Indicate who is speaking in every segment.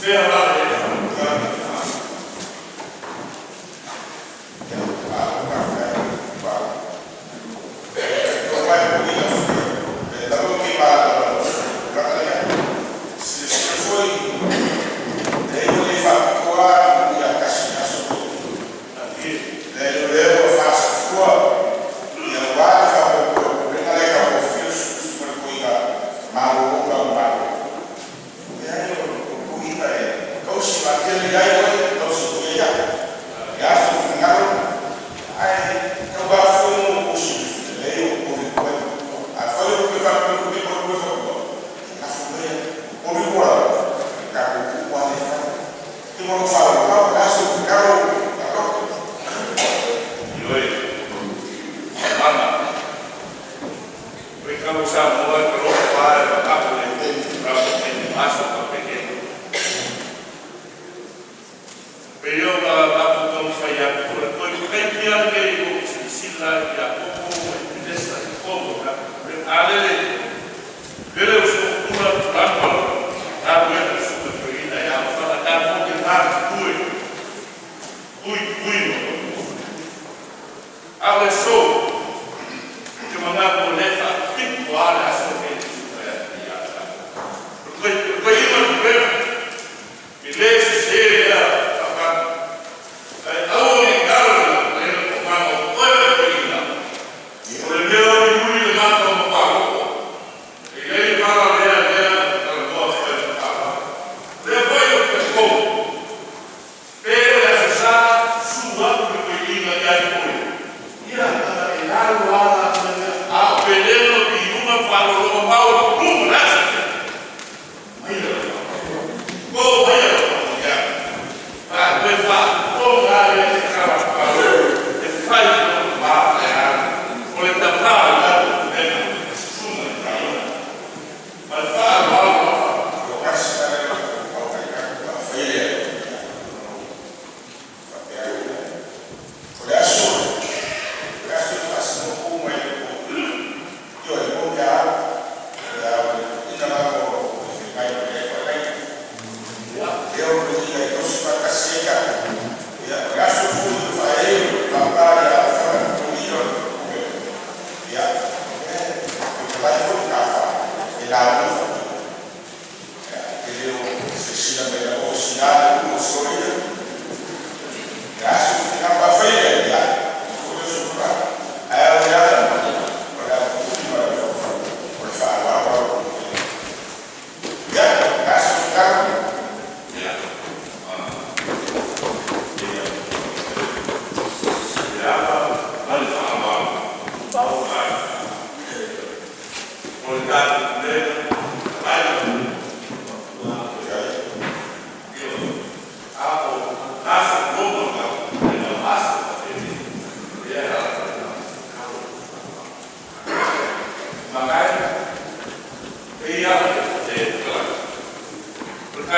Speaker 1: Fea la le Ioe, mana. O kalo Samoa e alofa e makapu le rapa e aso ka peke. Pe o la lapu tau fai atu o le toi kai le o sila ia koko e pinesa i komo na alele lele usu kula lama ta we su ka ina ya fa ta mo ke ta tui ui ui no ale so te manga ko le fa pik wa le aso ke su ka ya ta ko ko i ma ku i le se ya ka ai au ni galo le ko ma ko le ina o le mea o ni ui le mata o pa e le ma le le ka ko fa ka le foi o te ko pe le sa sua ku ko ina ya ko
Speaker 2: Ia, e lalo ala
Speaker 1: a peleno i uma falo lo mau pum la sa mai le ko mai le ya pa ko fa ko ga le ka pa e fai no ma le ha o le ta pa la le suma ka ma fa ma ya ya ma le fa ma o le ta le ai a o aso como ka le aso ya Makai, ia te kala.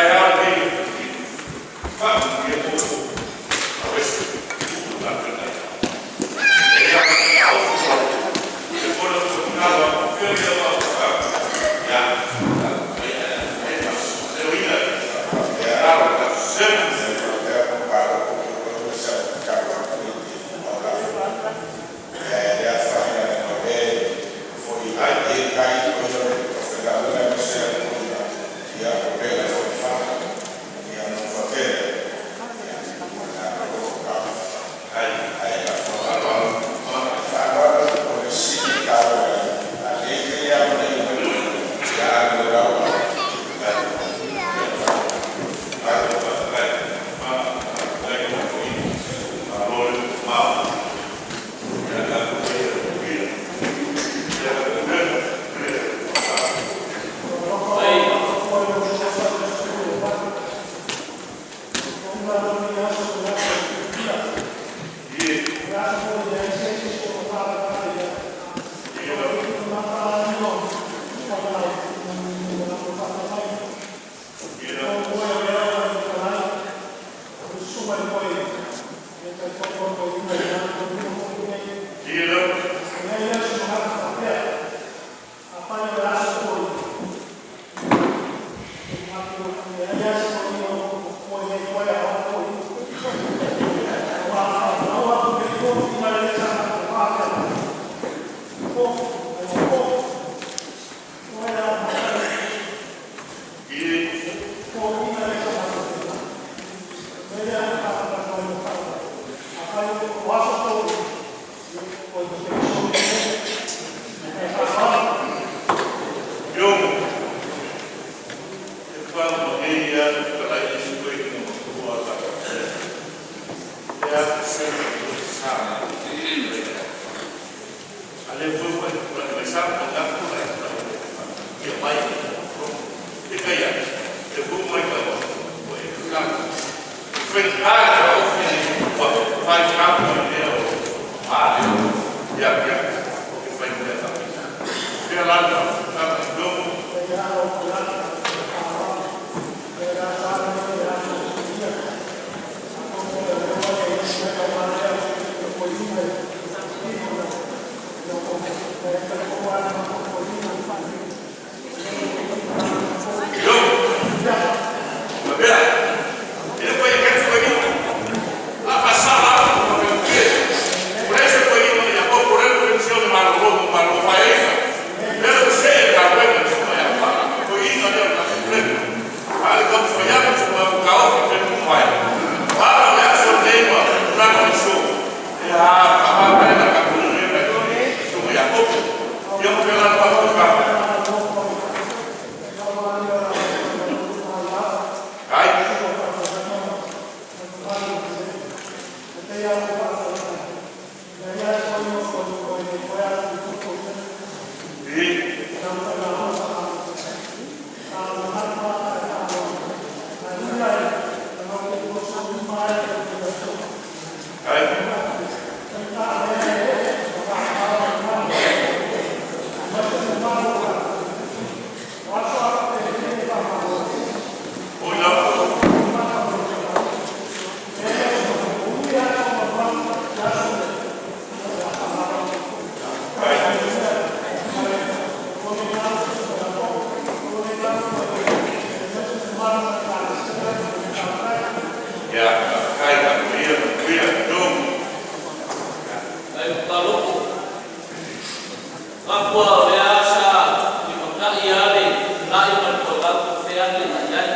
Speaker 1: Iomo, e pa ma e ia ka lai isi koe ki ngā matua ta. E a te se sa. Ale foi foi foi mai sa ko na ko lai ko. Ia mai. E ka ia. E bu mai ka o. O e ka. Foi a ka o fi ko fai ka ko e o. A ia ia. O ke fai me ta. Fia la ka ka iomo. Iomo. Mabea. Ele foi que foi ni. A passar lá ko ke ke. Por eso foi ni ya ko por el función de malo malo faeza. Pero se ka bueno se ya pa. Ko ina de la completa. Ale ko foi ya ko ko ka o ke ko mai. Para le aso lema na ko so. Ya ka ba ba na ka ko ne ka. So ya ko. Yo me la pa ko ka. Ai. E ai. Oi la. Ai. Ya, kai ka ia ia dom.
Speaker 3: Ai kaloko. Kapua o le asa i makai ale lai ma ko la ko fe ale na iai.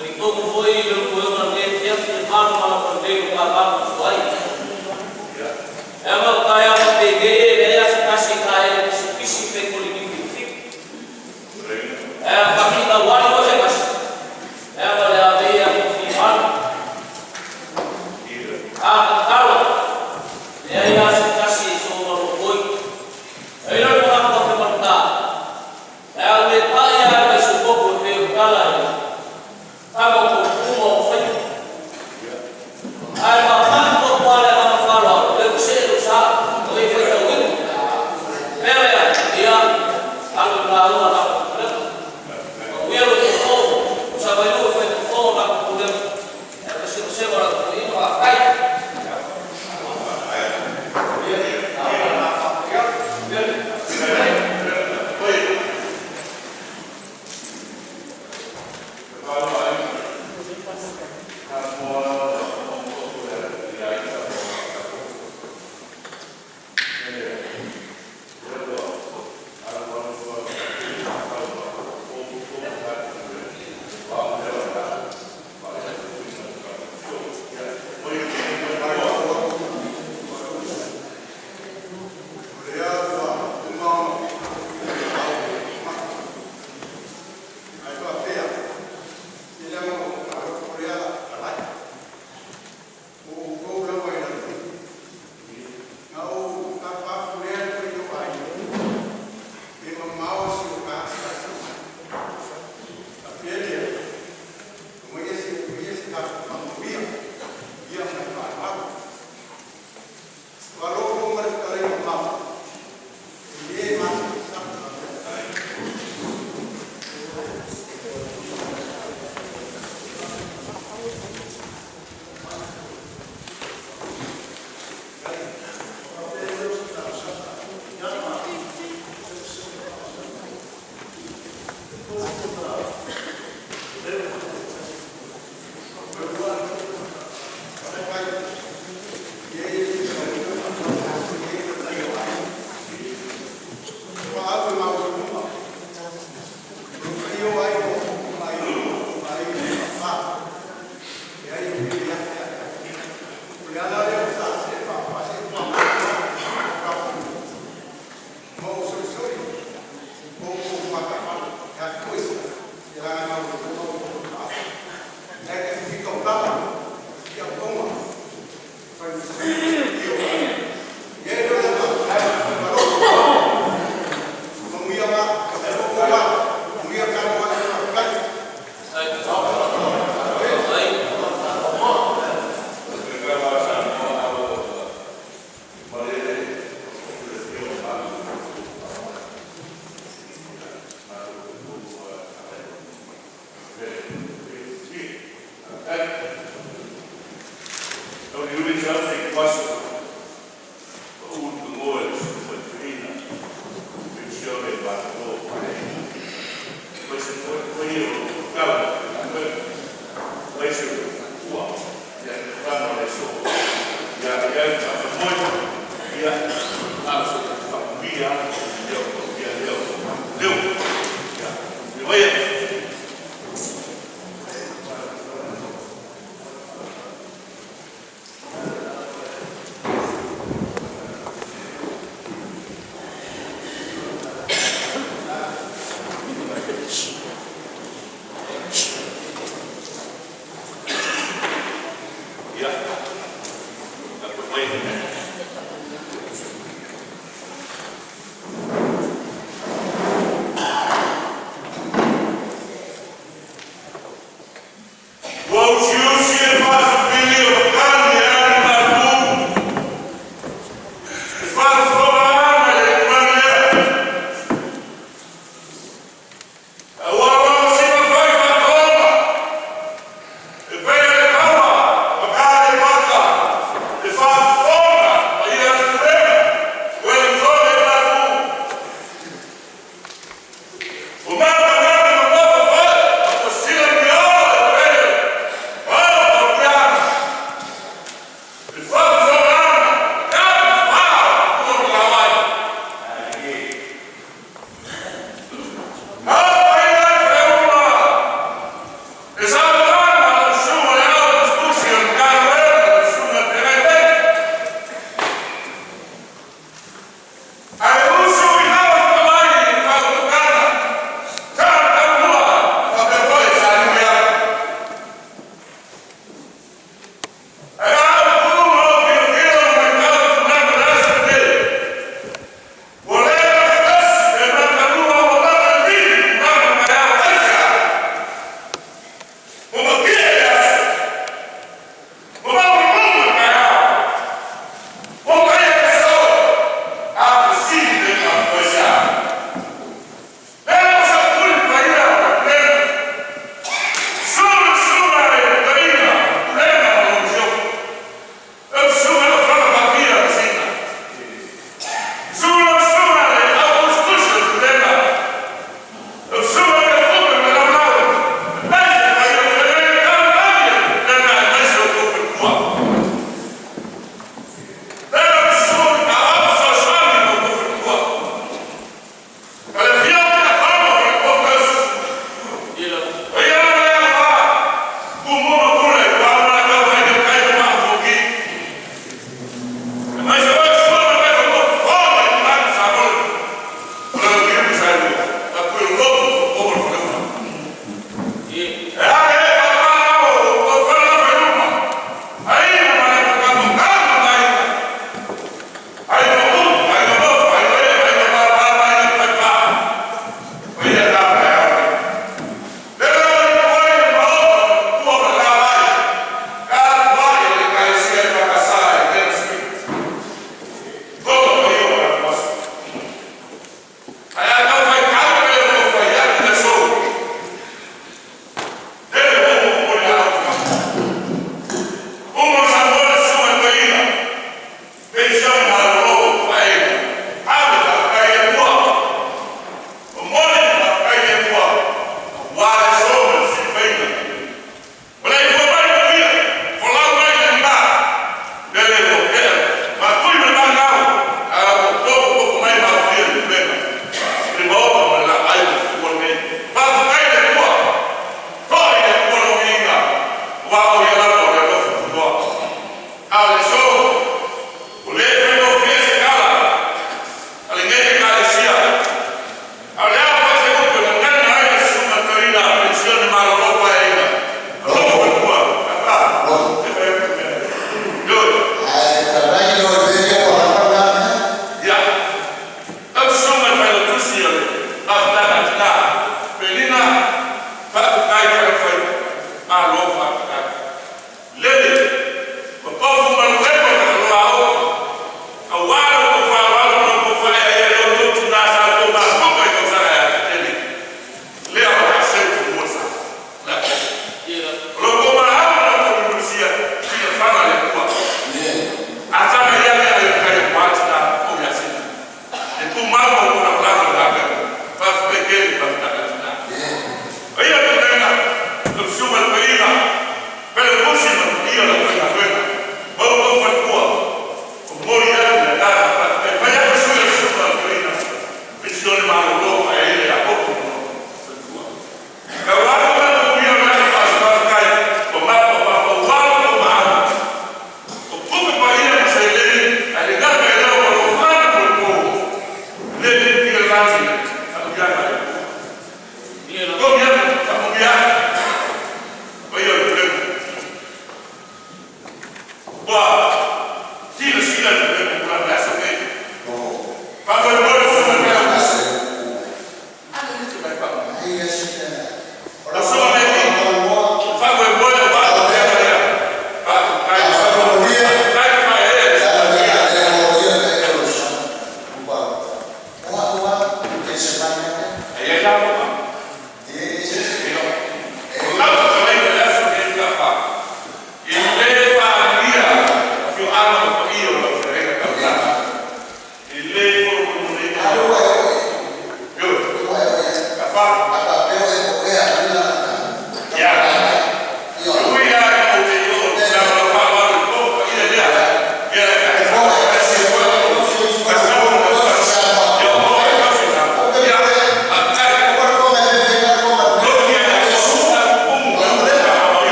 Speaker 3: Ai toku foi le ko na le fia fi malu ma ko le ko ka ba ko ai.
Speaker 1: Ya.
Speaker 3: E ma ka ya ma te ge le asa kasi ka e si pisi pe ko li fi fi.
Speaker 1: Reina.
Speaker 3: E fa fi na wali o se kasi. E ma le a le a fi malu.
Speaker 1: Ia.
Speaker 3: A ka E ia se kasi so ma lo koi. E ro ko ka fe marta. E a me pa ia ka so ko ko te o kala ia. Ka mo ko ku mo fai. Ai ma pa ko pa le ma fa lo le ko se lo sa o i fai tau i. Mea ia ia alu la lo la ko le. O ia lo ko sa vai lo fai ko la ko le. E ko se se la ko i ma kai.
Speaker 1: Oi. Ka mai. Ka mo mo ko ya ya ka mo ka ko. Ele. Ele do. Ala wa wa ka ka o ko ka. Wa mo ka. Wa ya ko ka. Ya. Oi.
Speaker 2: Oi.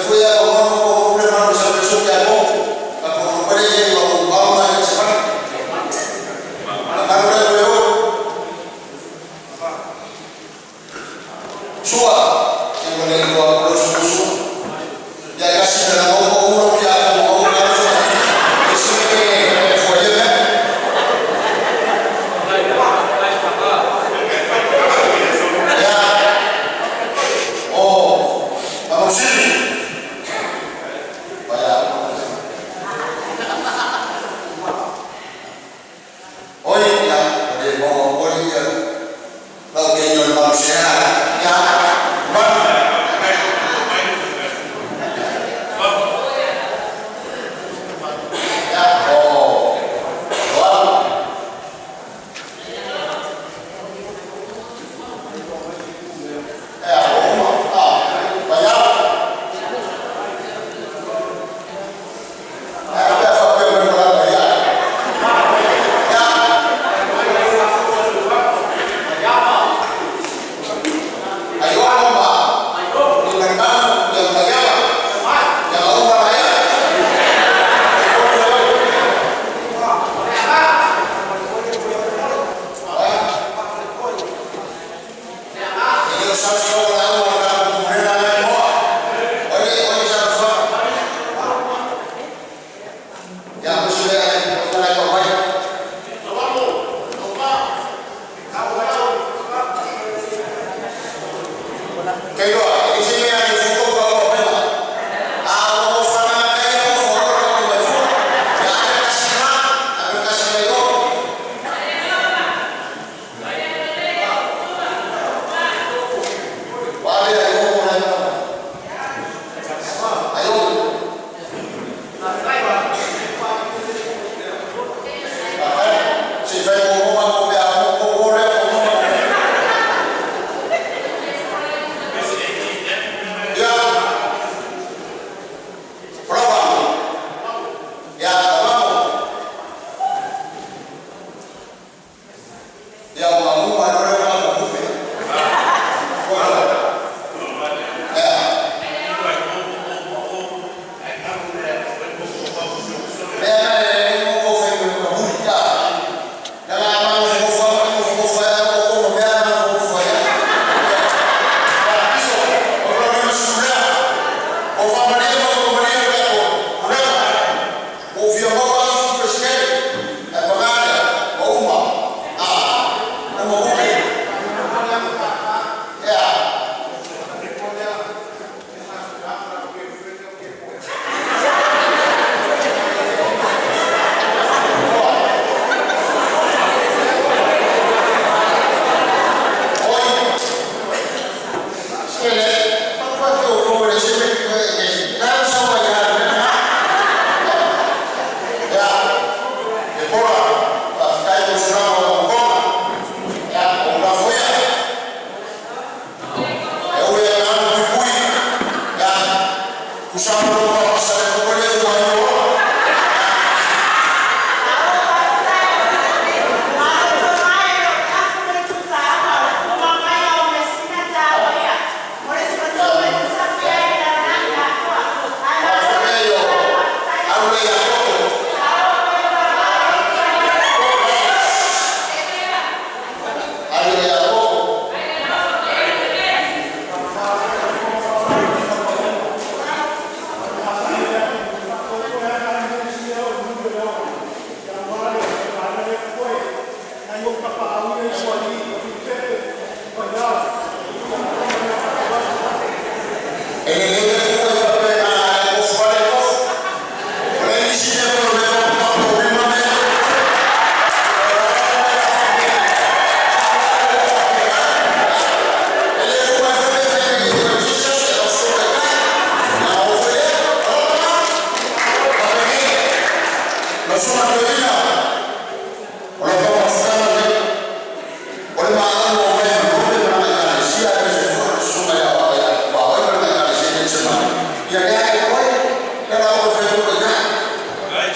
Speaker 2: Fui a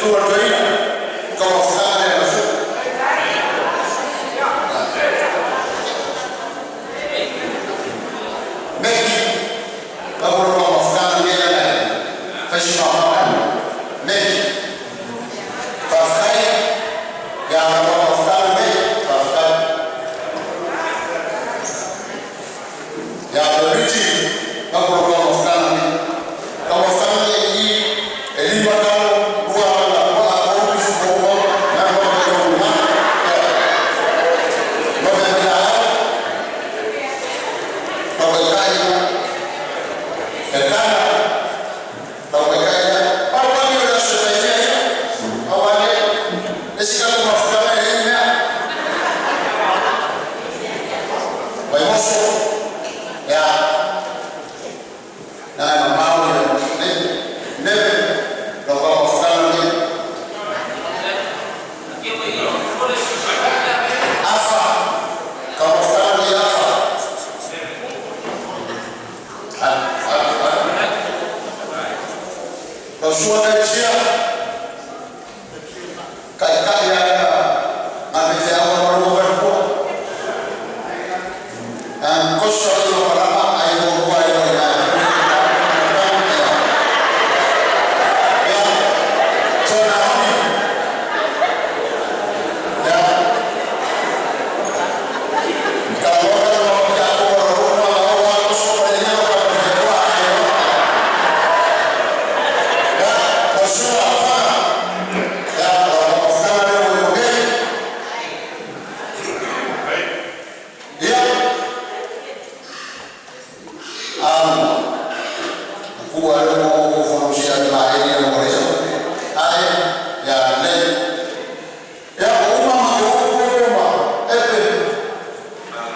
Speaker 4: Suga le toeaina, taumafataga lea lau susuga. Meki, lau o le taumafataga lenei ona e fai si mama Meki. Faafetai, ia lau taumafataga lenei, faafetai. Ia Riti, lau o le taumafataga lenei. Taumafataga lenei i e lima talo, lua ala ua ua ua na no no ma. No me la lau kai e kana lau kai ia. Pau pau ni o le aso e fai mea ia. Au ane, le sika taumafataga e le mea. Vaimoso, ia, na e mamao ia, ne, neve, lau taumafataga lenei. Afa, taumafataga lenei afa. Al, al, al. Lau susuga Kaisia, kai ia ngā te awa marua whaipua. Kosa i o parama ai o rua i o ia. Ya, so Naomi. Ya. Ka loka no ya ko ro ma o wa ko so pa le ka pa ai o. Ya, ko sua fa. Ya, o fa le o ke. Ya. Kua le mo fonosia le maeli le mo le ai ya le ya uma ma ke o ma epe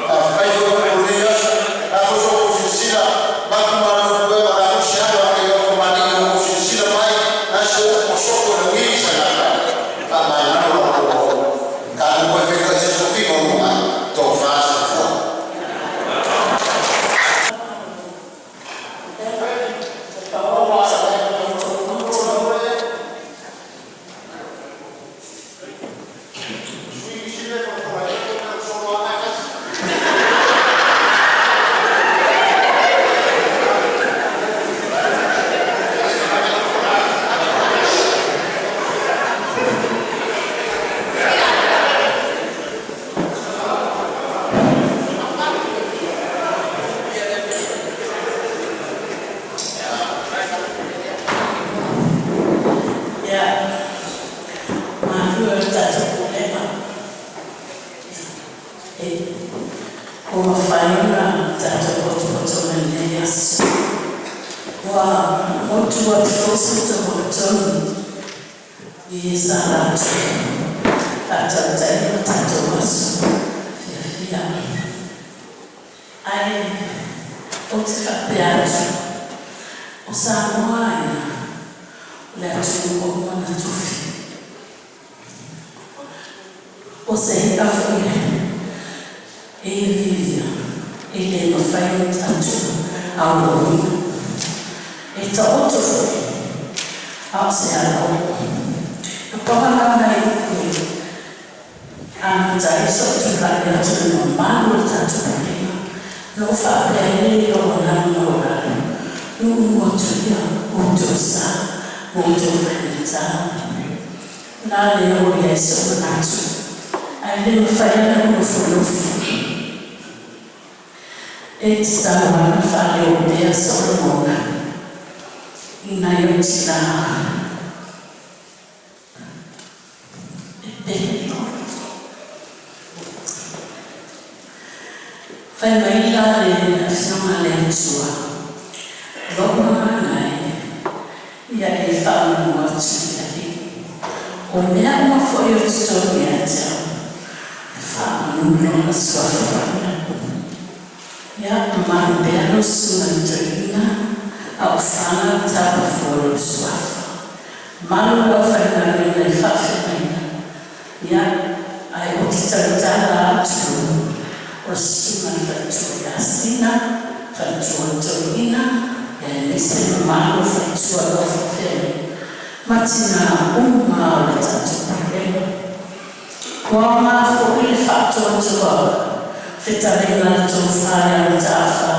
Speaker 4: a fai o ko ni ya na ko so ko sila ma ku ma no ko ma na ko sia wa ke o ma ni ko sila mai na se ko so ko ni sa na ka ma na no ko ka no ko fe ko se so fi ko ma to fa sa fo.
Speaker 5: Ia, malu e le tatou pulega e ua mafai ona tatou potopoto mai i lenei aso. Ua motu atu foi so outou magatonu i e sa latou faatautaia ma tatou aso fiafia. Ae ou te faapea atu, o Samoa ia, o le atunuu ua uma ona tofi. O se i'a foi e iliilia e lē mafai ona tatou auauina. E taoto foi, a o se alaoo. E paga la nai upu e amata ai so'u tulai atu i le mamalu o le tatou pulega. Na ou faapea ai le iloa lalo ma lou lalo, nuunuu atu ia outou sa ma outou faigata. O le a le oo i ai so'u manatu, ae le mafai ana ou nofonofo. E tatau ona faaleo pea so'u lagona i nai ou tinā e pele. Fai mai la le Afioga a le Atua, lou agaga e, ia e faamanu atu i le Alii. O mea uma foi o totonu ia te au, e faamanu lona suafa paia. Ia mamalu pea lau susuga i le toeaina, a o fana tapafua lou suafa. Malu le aufaigaluega i faafeagaiga. Ia, ae ou te tautala atu o le susuga i le faletua ia Sina, faletua toeaina, aemaise le mamalu o faletua o lo o faafeagaiga. ma tinā uma o le tatou Pulega. Ua aoga foi le faatoatoa fetalaiga a le Tofa ia Mataafa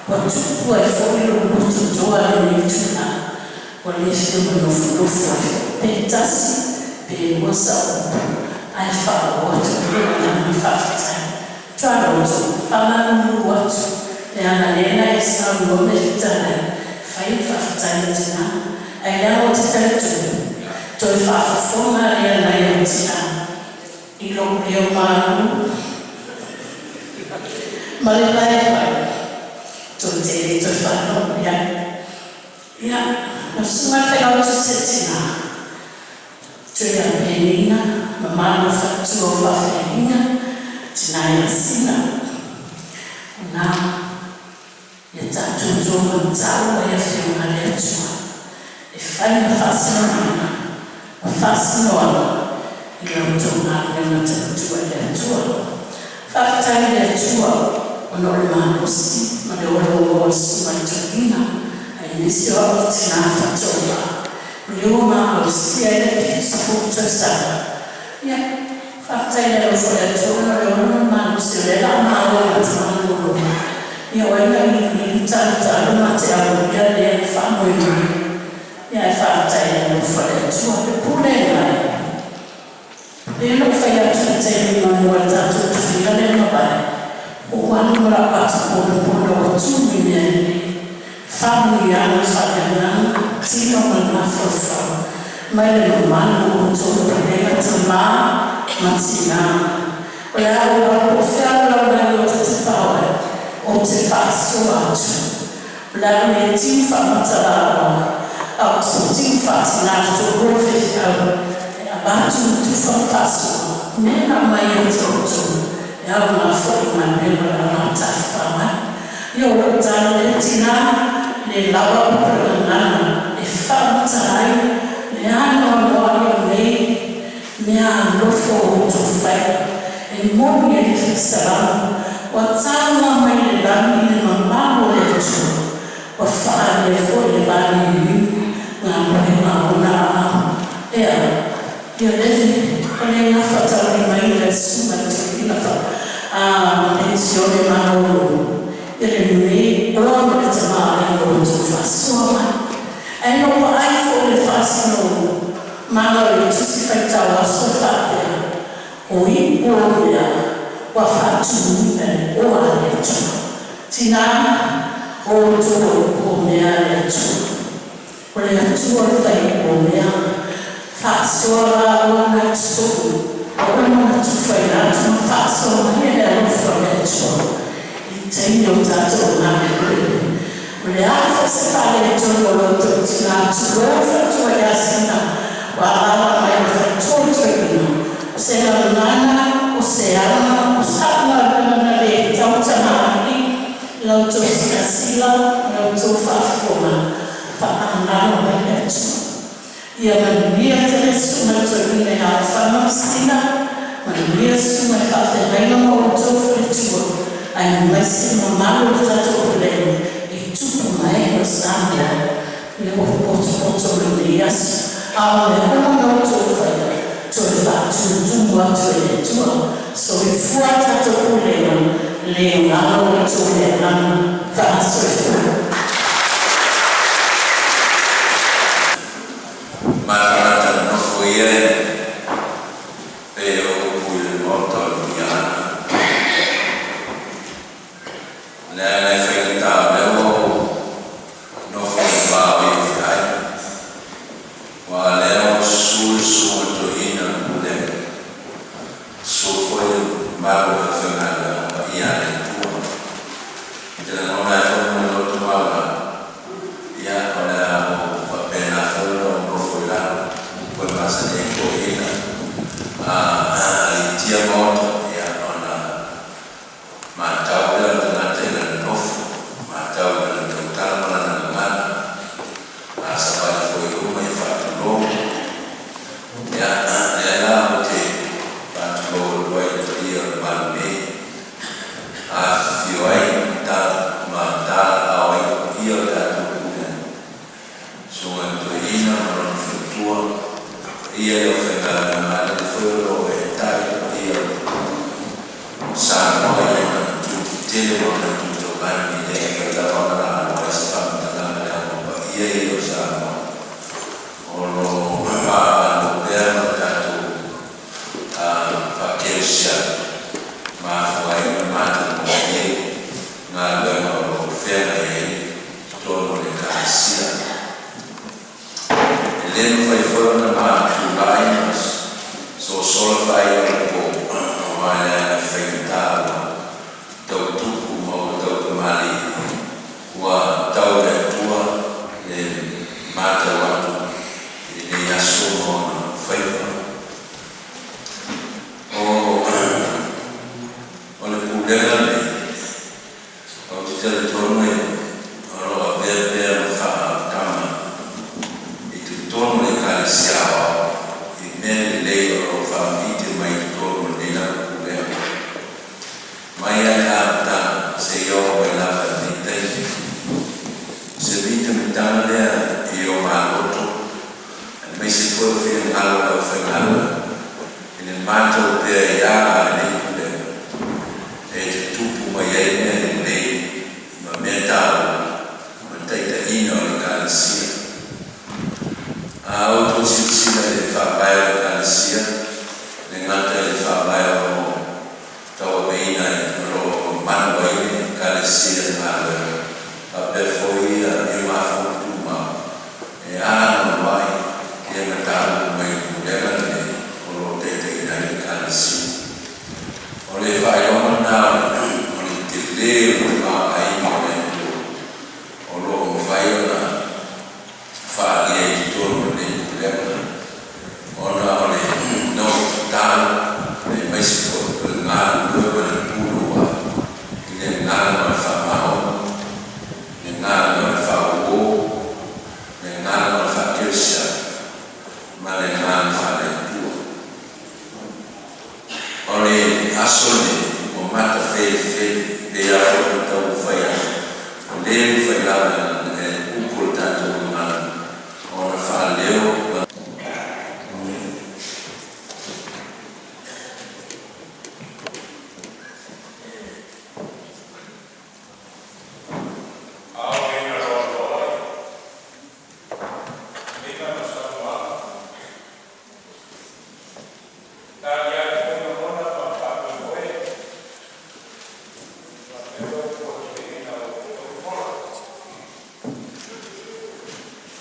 Speaker 5: ua tupu ai foi lou loto toa i lenei itula ua le fia manofonofo ai foi pe tasi pe lua sau upu ae faaoo atu lou agaga faafetai. Tualoto, faamalulu atu leaga lea na e saunoa ma e fetalai fai le faafetai a tina, ae leaga ou te talitonu toe faafofoga lea nai au tina i lou leo malu ma le vaivai tou te le toe faalogo iai. Ia, lau Susuga i le Failautusi a Tina, Tuiaana Penina ma mamalu o Faletua o faafeagaiga, Tina Iasina, na ia tatou to manutau ai Afioga a le Atua e fai ma faasinomaga ma faasinoala i la outou galuega tautua i le Atua. Faafetai i le Atua ona o le malosi ma le ola oa o le Susuga i le Toeaina aemaise o au o le tina faatauvaa o lea ua ma ausia ai le 70 tausaga. Ia, faafetai i le alofa o le Atua ona o le ola ma le malosi o lea o le a ma o e matou te malolo, ia o ai na iluilu talutalu ma te aulia lea faamoemoe. Ia ae faafetai i le alofa o le Atua. Le pule e pei ona ou fai atu i le taimi muamua i le tatou tofiga lea na mavae, ua ou alu ma la'u ato ponapona ua tumu i mea lelei, faamanuiaga faaleagaga, tino ma le mafaufau mai le mamalu o outou le pulega, tama ma tina. O le a ou alu po o fea lava le lalolagi ou te tafao ai, ou te faasoa atu. O le a ou le tiu faamatalaoa ae ou te tiu faatina i le toalua o faifeau e avatu le tufa ma faasoa mea na aumai ia te outou e aoga foi i galuega o le a ma tafafao mai. Ia o lau tala lea tinã, le lava upu i le gagana e faamatala ai le anoanoai o nei meaalofa ua outou faia. E moni ai le Salamo, “Ua taga mai le lagi le mamalu o le Atua, ua faaalia foi e le valiliu galuega a ona aao.” E a? Ia o lea e gafataulimaina e le Susuga i le Toeaina Penisione malolo lenei oa ma le tamaoaiga ua outou faasoa mai. Ae na ou vaai foi i le faasinomaga o le Tusi Faitau Aso e faapea, “O ipu o mea ua faatumuina e le oa a le Atua.” Tina, o outou o ipu o mea a le Atua. O le Atua e fai ipu o mea. Faasoa la oa lena i totonu aua le manatu tufaina atu ma faasoa maia le alofa o le Atua i taimi o tatou galulue. O le a foi se faaletonu o lo outou tina, tulou le faletua Iasina ua alaala mai o le faletua o le toeaina, o se gagana o se aga o sau galuega na le tautamalii i la outou silasila ma la outou faafofoga, faamagalo mai le Atua. Ia manuia tele le Susuga i le Toeaina ia Aofano Sina, manuia le susuga i le faafeagaiga ma outou faletua, aemaise le mamalu o le tatou Pulega i tupu ma ee o Samoa lea ua potopoto mai i lenei aso. A o mea uma na outou faia, toe faatumutumu atu e le Atua. Soifua le tatou Pulega, le galo outou i le agaga. Soifua.
Speaker 6: Matamata nonofo ia pei o upu i le maota o Muniaga. Leaga e faigata o lea ua ou nofo i le va o ia feai, aua o lea ua susu le susuga i le toeaina o le Pulega, susu foi le mamalu o le aufaigaluega paia a le Atua. Ou te lagona ai foi ma le loto maualalo, ia o le a ou faapena foi ona ou nofo i lalo i upu e masani ai toeaiina, a aliitia maota, ona matau lea o le tagata i lana nofo, matau i lana tautala ma lana gagana. A savali foi i luma ia faatulou. Ia, lea la ou te faatulou atu ai i le paia o le malu nei, afifio ai ma talaaao ai le paia o le tatou Pulega, Susuga i le Toeaina ma lona faletua. Paia i le aufaigaluega a le foi o lo o eetai le paia o Samoa i ona itu tetele ma ona tu taulagi, e le mafai lava ona laaloa ai se faamatalaga leaga o paia ia o Samoa o lo o papago pea ma le tatou faakerisiano ma afua ai ona matagofie galuega o lo o feagai ai totonu o le Ekalesia. E le mafai foi ona ma tulai ma sosola faai'a o le po aua leaga e faigata ua tau tupu ma ua tau tamalii ua tau i le Atua le matau atu i lenei aso ma ona faiva. O le pulega lenei, ou te talitonu o lo o avea pea ma faamatama i totonu o le Ekalesia Aoao i mea lelei o lo o faamite mai i totonu o lenei lava pulega mai lava i le amataga seia oo mai lava i lenei taimi. O se mitamitaga lea i o maloto aemaise foi o finagalo o le aufaigaluega i le matau pea i aga a lenei pulega e tutupu mai ai mea lelei ma mea taua ma le taitaiga o le Ekalesia. A outou silasila i le faavae o le Ekalesia, e le gata i le faavae o lo o tauaveina o lo o manu ai le Ekalesia i le galuega, faapea foi iugafono tumau e anoanoai mataupu mai le pulega lenei o lo o taitaiina ai le Ekalesia. O le faailoga lena o le tele o le tamaoaiga o le Atua o lo o mafai ona faaalia i totonu o lenei pulega ona o le nofo tatalo aemaise foi o le galulue ma le punouai i le agaga o le faamaoni, le agaga o le faauō, le agaga o le faakerisiano ma le agaga faale-Atua. O le aso lenei ua matafelefele pei lava foi ona taumafai atu, ua le mafai lava e upu o le tatou gagana ona faaleo.
Speaker 1: Ao ina loaloa ai foliga ma saunoaga, taliai foi lagona ma faamoemoe, faapea upu a toeaiina o lo outou fola.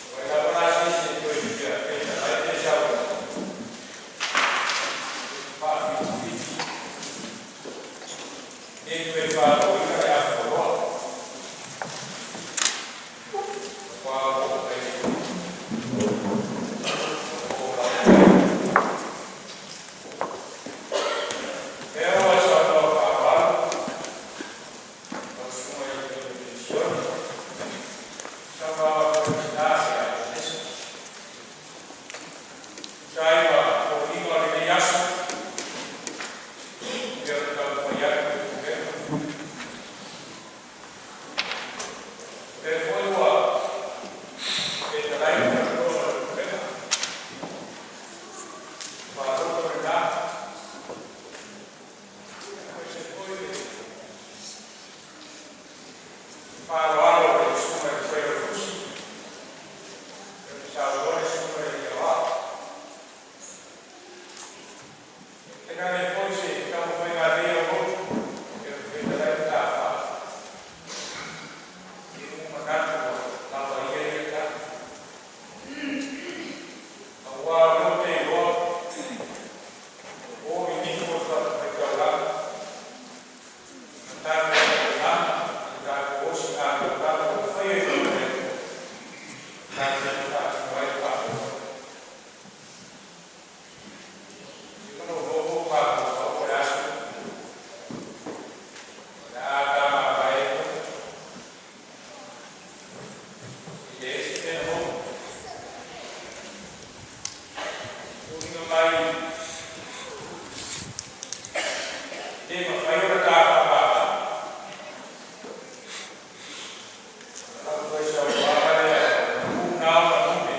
Speaker 1: O ai lava la se isi e toe fia fetalai pe saunoa, faafitafiti, ne i toe faloina le afoloa. Ua oo mai i le Lea ua e saunoa faaaloalo lau Susuga i le Toeaina Penisione, saunoaga foi a tina ia Agnesa. E tusa ai ma foliga o lenei aso, e pei ona taumafai atu le pulega. O lea foi ua fetalai le talanoa a le pulega, malo lena. Aemaise foi le faaaloalo o le Susuga i le Failautusi, e saunoa le Susuga i le Aoao. Tainane foi se taumafaiga a nei lotu e fetalai Mataafa. I ua manatu ua lava ia ia tala. Aua o lea ou te iloa, o mimifo le fatafaitaulaga ma tatou auaunaga i le tatou osigataulaga ua faia i luma nei, tatou te faatino ai le faamoemoe. Ua uma ona ou nofo ma mafaufau po o le a se upu. O le a ta mavae ai foi. E leai se mea fou. E uiga mai e le mafai ona ta faapapa. O lau toe saunoaga lea, tu na ma lupe.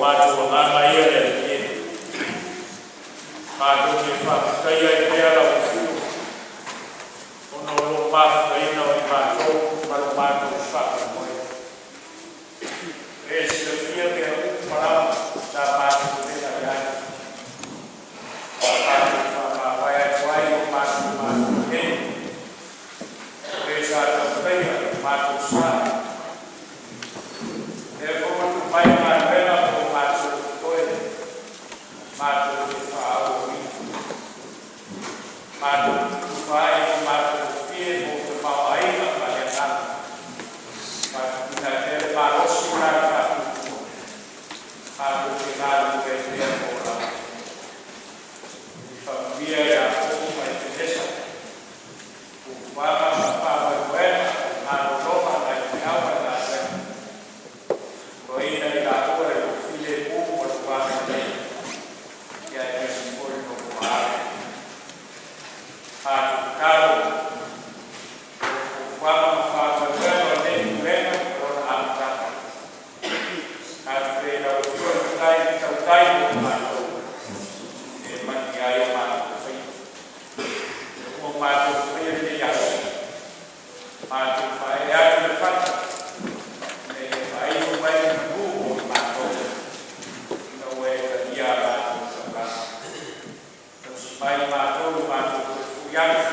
Speaker 7: Matou agaga ia le Alii e, matou te faafetaia ai pea lau afio, ona o lou mafutaina o i matou ma lo matou faamoemoe. E silafia mea uma lava sa matou vela i ai. Matou faamavae atu ai o matou matou nei. E sa taumafai matou sa. Lea foi ua tuu mai galuega mo matou totoe, matou te faaauauina. Matou tufa ai o matou fie mo tamaoaiga faaleagaga. Faatuina ai pea le malosi ma le faatuatua. Matou te galulue ai pea mo lau. Faamanuia ia Kopo ma Epenesa. Fuafuaga ma faamoemoega malologa nai feau ma le galuega. Toeina i laua i lou filemu ma lou agalelei. Ia aemaise foi le nofoa alo. Matou tatalo, fuafuaga ma faamoemoega o lenei pulega ma lona amataga. Tatou te lau afio le matai tautai mo matou. E manuia ai o matou faiva. Ua matou faia lenei aso. Matou faaee atu le fatu. Ina ia faaifo mai le manu mo i matou. Ina ua e talia a matou taulaga. Tausi mai matou i matou toe foi atu.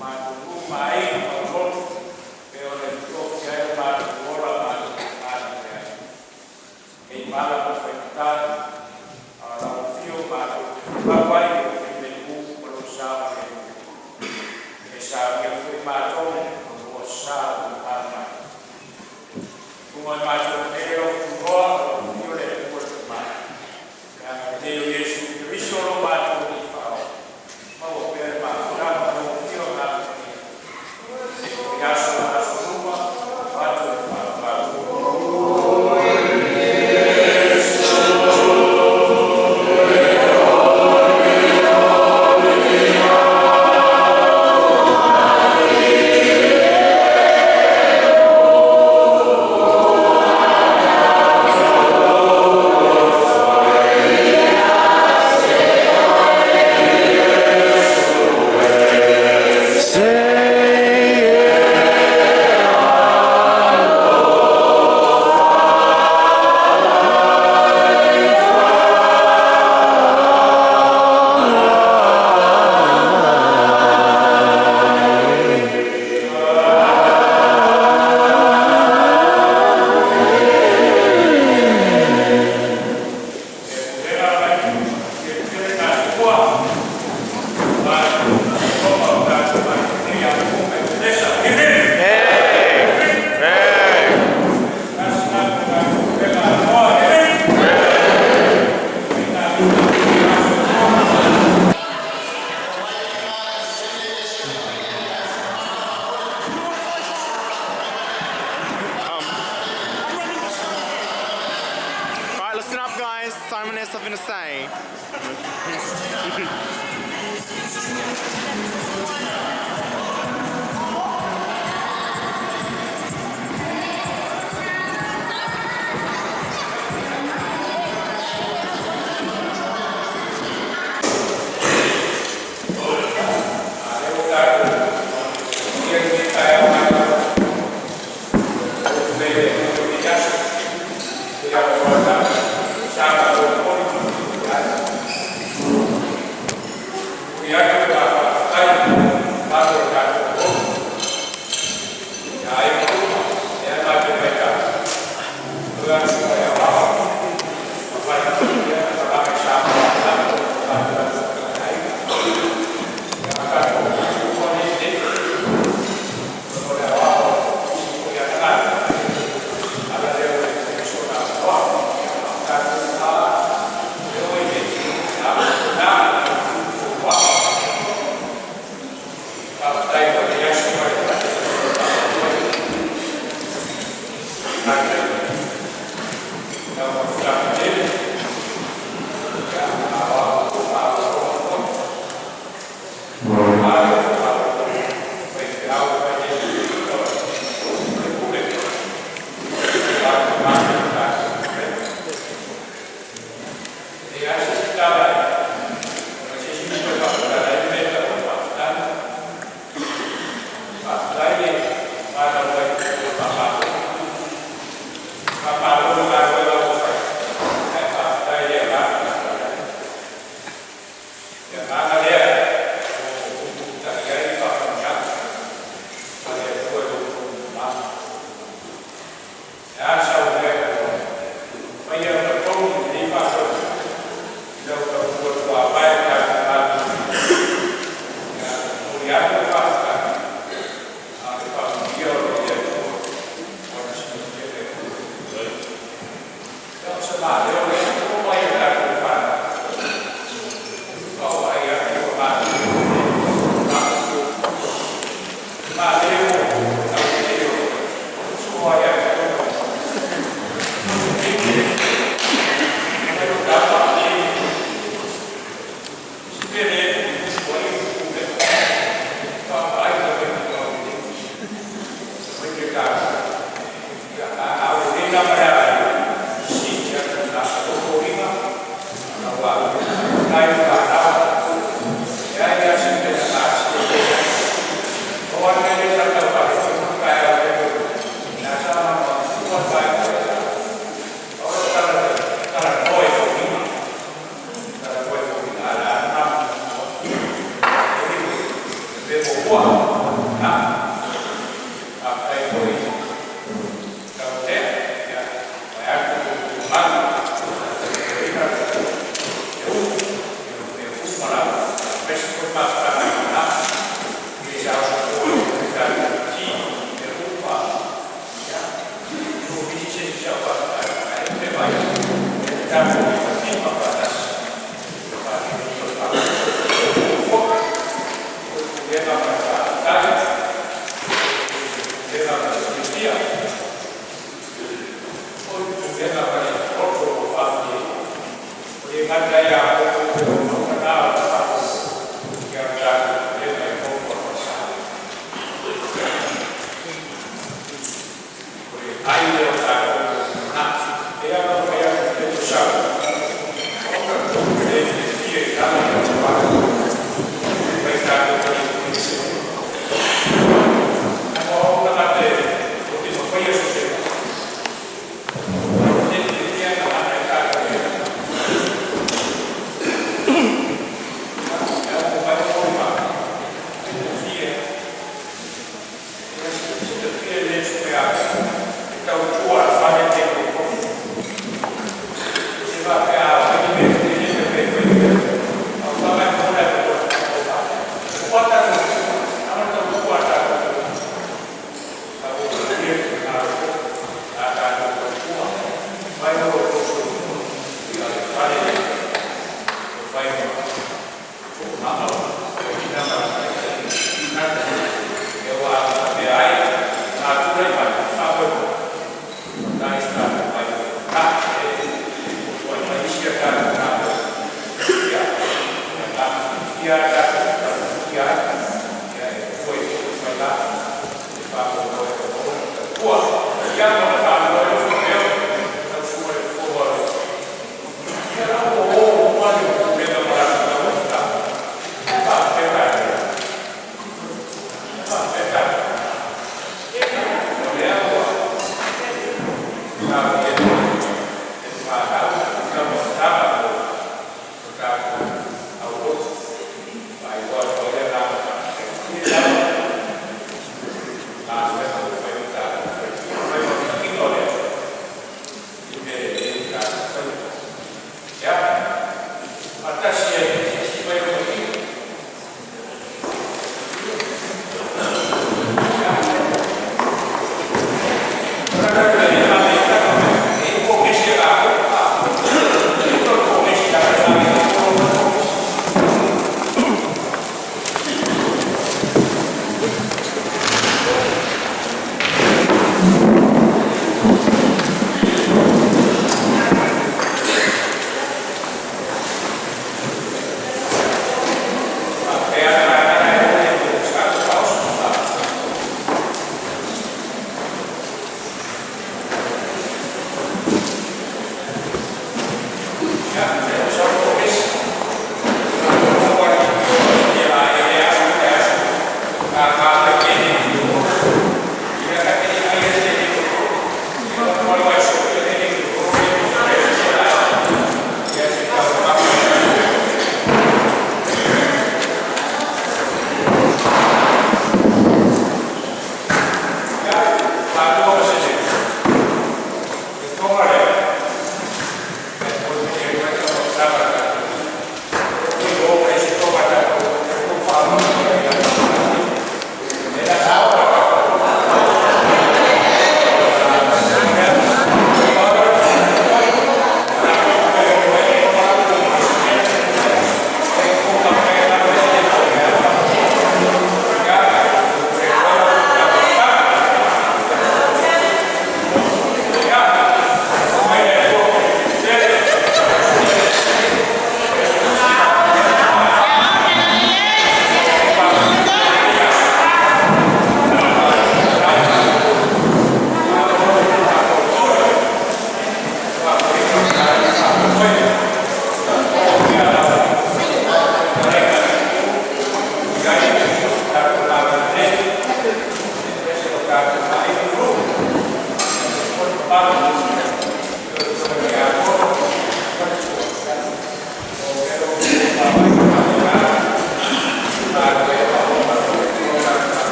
Speaker 7: Matou nuu ma aiga ma lotu. E ona i tofi ai o matou ola matou galulue ai. Nei mala ma faigata, a o lau afio matou te folau ai o filemu ma lou saogalemu. E saunia foi matou o lua sa o le mai. Tunga i matou nei lau tunoa o lau afio le Atua le Tama. Le agalelei o Iesu Keriso lo matou Alii Faaola. Maua pea le mafutaga o lau afio na alofagia. I aso ma aso uma, o atu le faavavau.
Speaker 8: Alright, listen up, guys. Simon has something to say.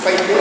Speaker 4: Yeah.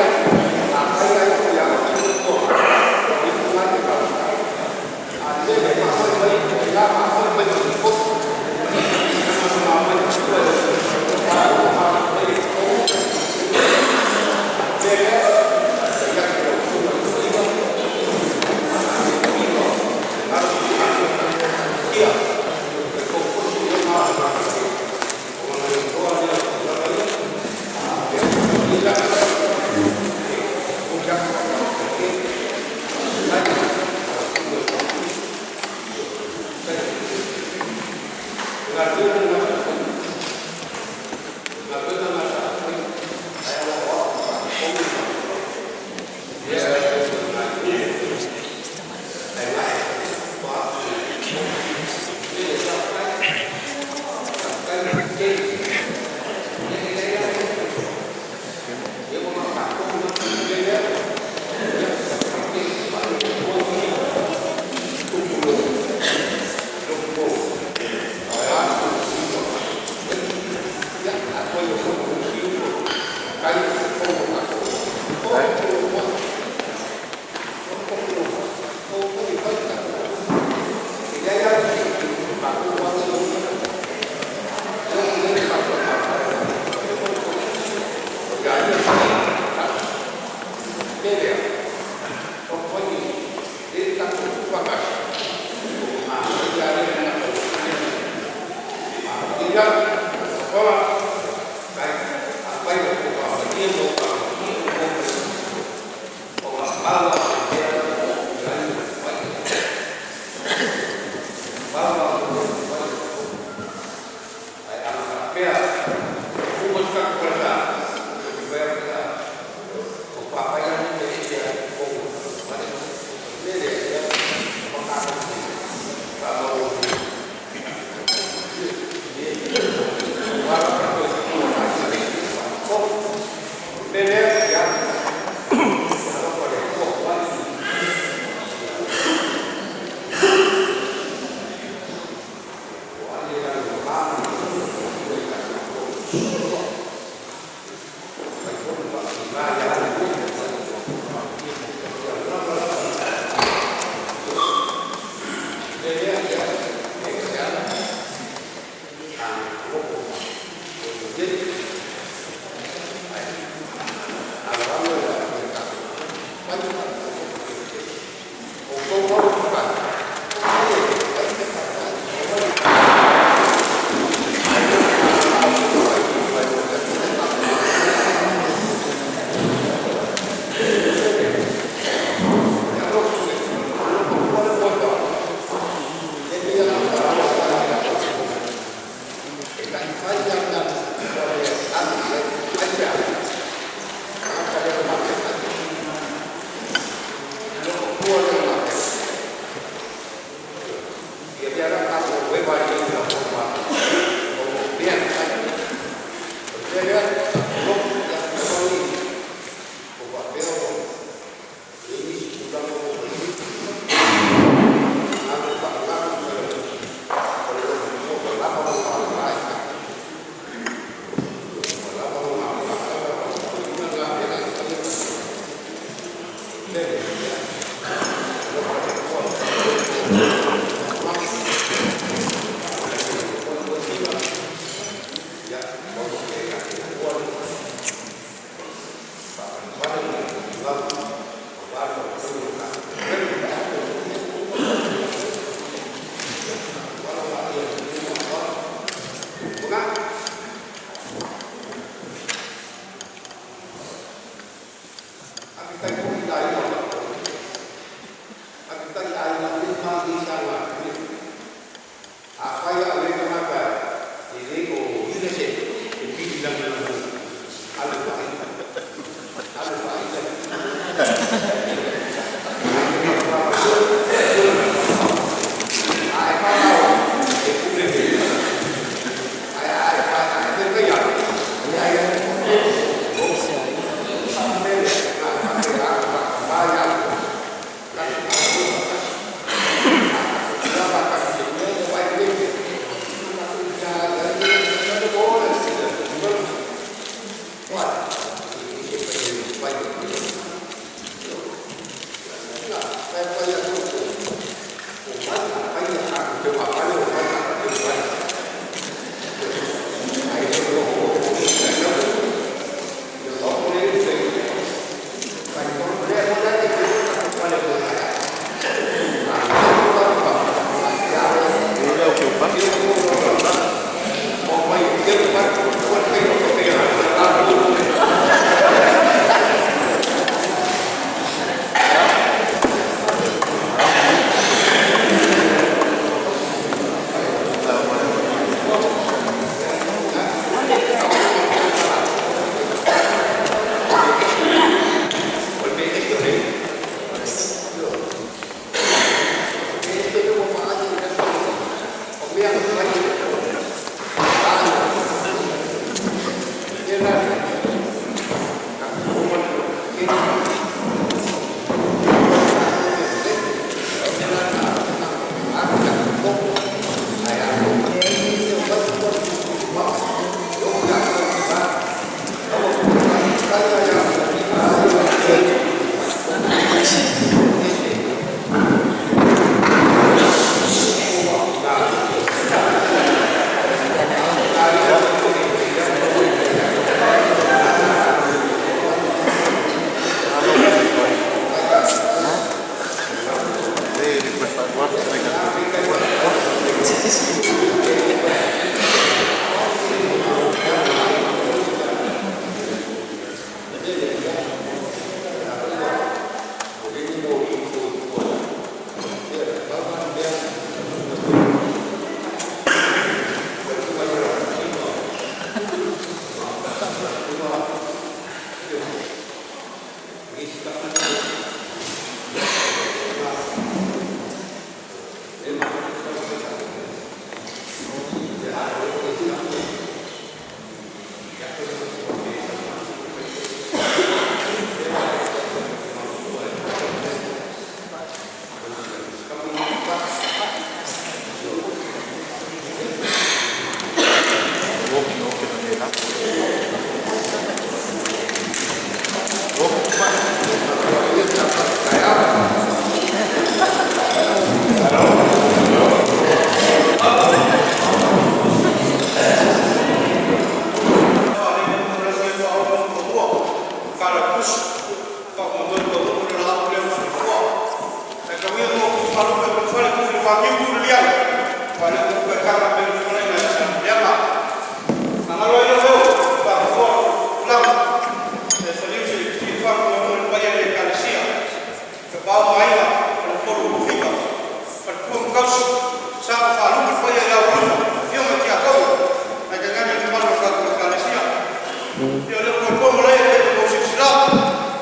Speaker 2: Ia o lea ua toe malae e pei ona outou silasila atu,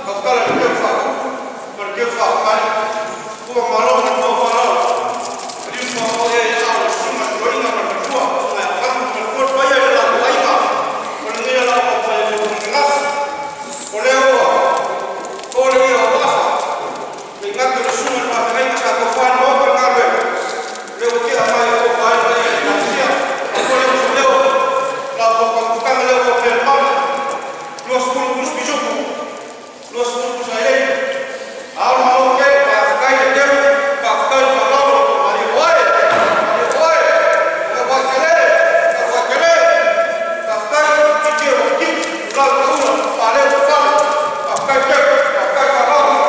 Speaker 2: tautala i le teu faauu ma le teu faapapale. Ua malo le manatua faaaloalo. Maliu tumuamoa ea i aao o le Susuga i le Toeaina ma le Faletua, Susuga ia Fagu ma le faletua, le paia i le latou aiga ma lenei alaalafaga i Fatumanagase. O lea ua to le i'a o Mataafa le igate o le Susuga i le Faafeagaiga sa tofa ai le Maota i le galuega, o lea ua tea mai e tofa ai le paia i le Ekalesia. Avatu ai lea o se leo, la outou taumafataga lea ua opea i le Maota, 20 pusa pisupo, 20 pusa aileni. Ao le Malo tele, faafetai le teu, faafetai le faaaloalo. Malie oe, malie oe, Gauaitele, Gauaitele. Faafetai tietie ua titi, lau taula, faaleu o fale. Faafetai teu, faafetai faaaloalo.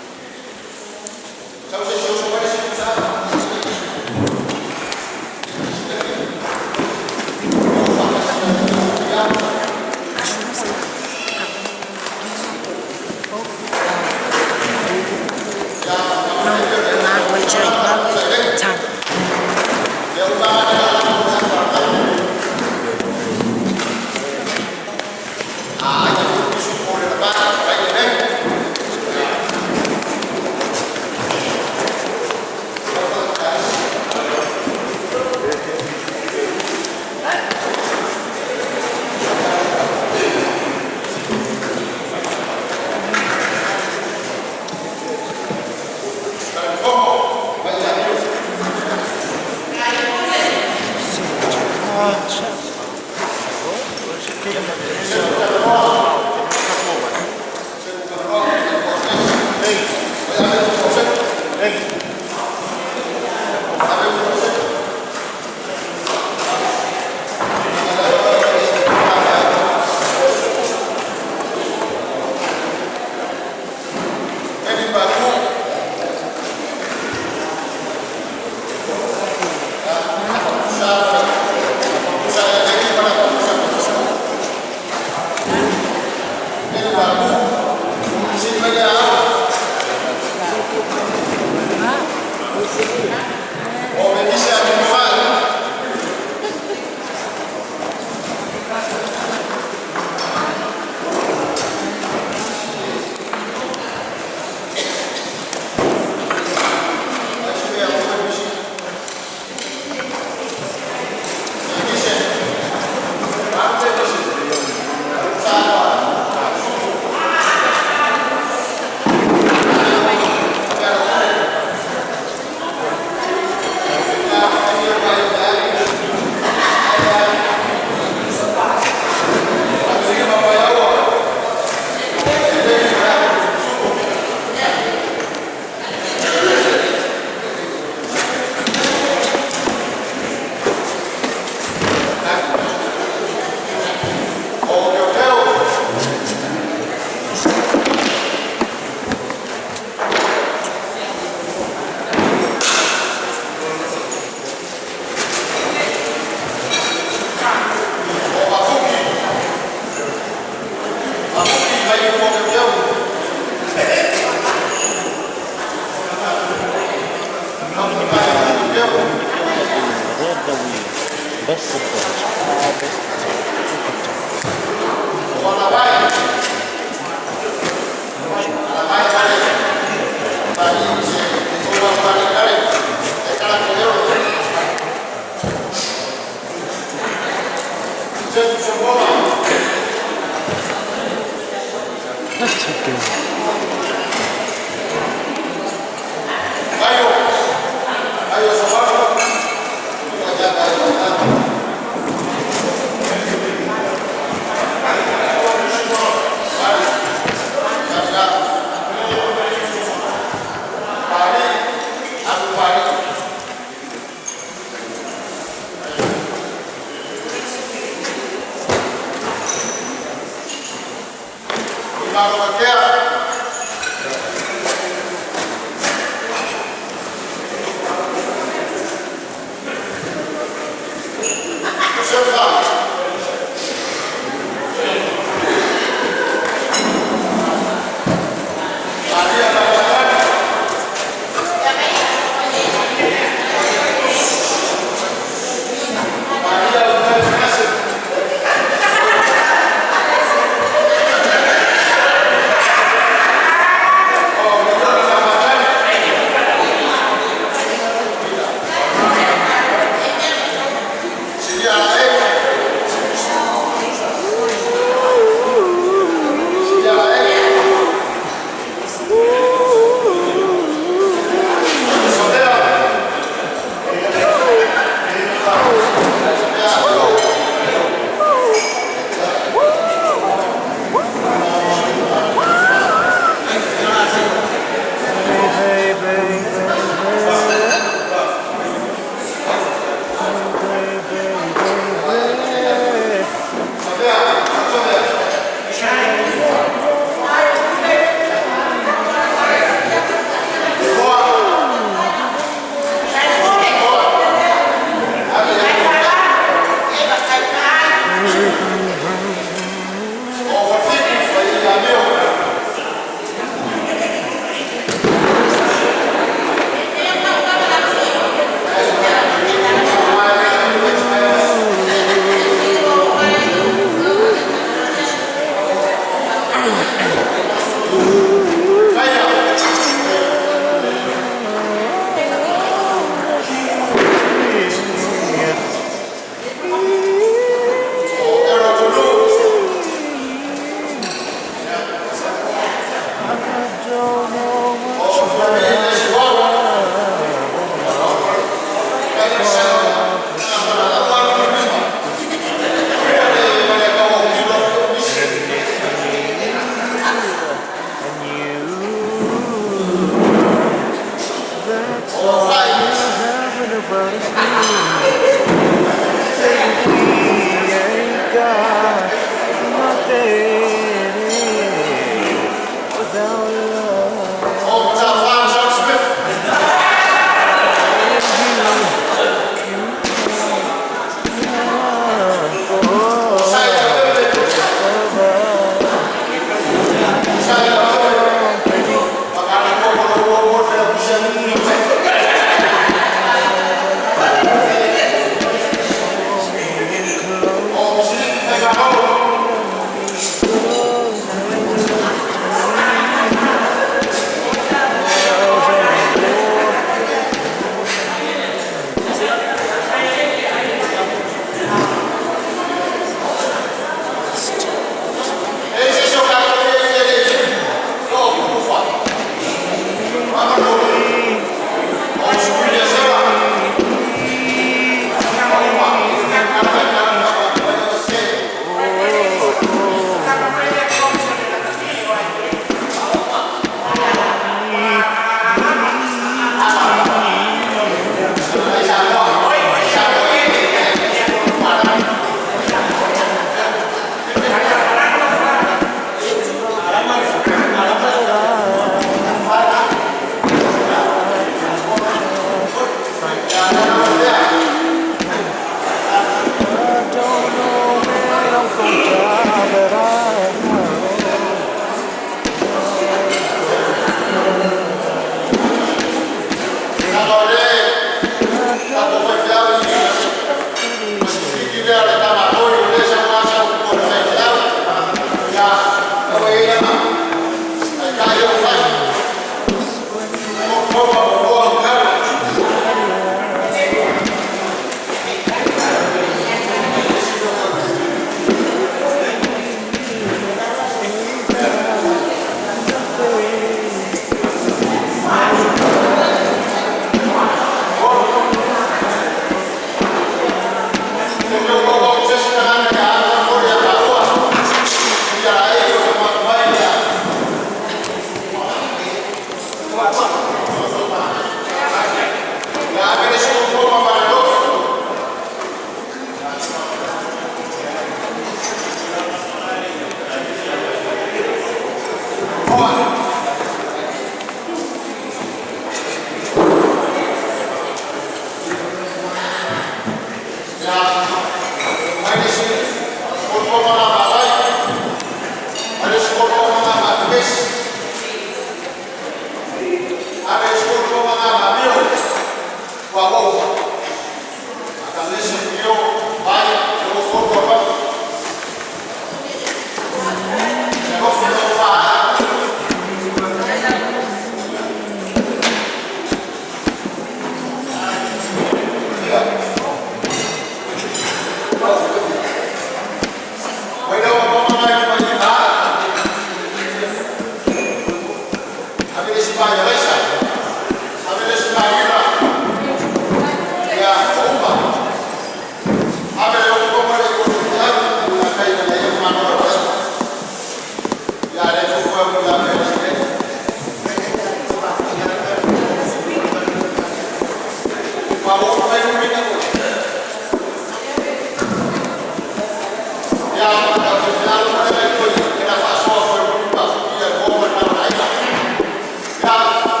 Speaker 4: Yeah.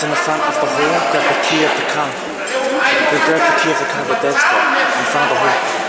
Speaker 8: It's in the front of the hall. Grab the key of the car. They grab the key of the car that Dad's got in front of the hall.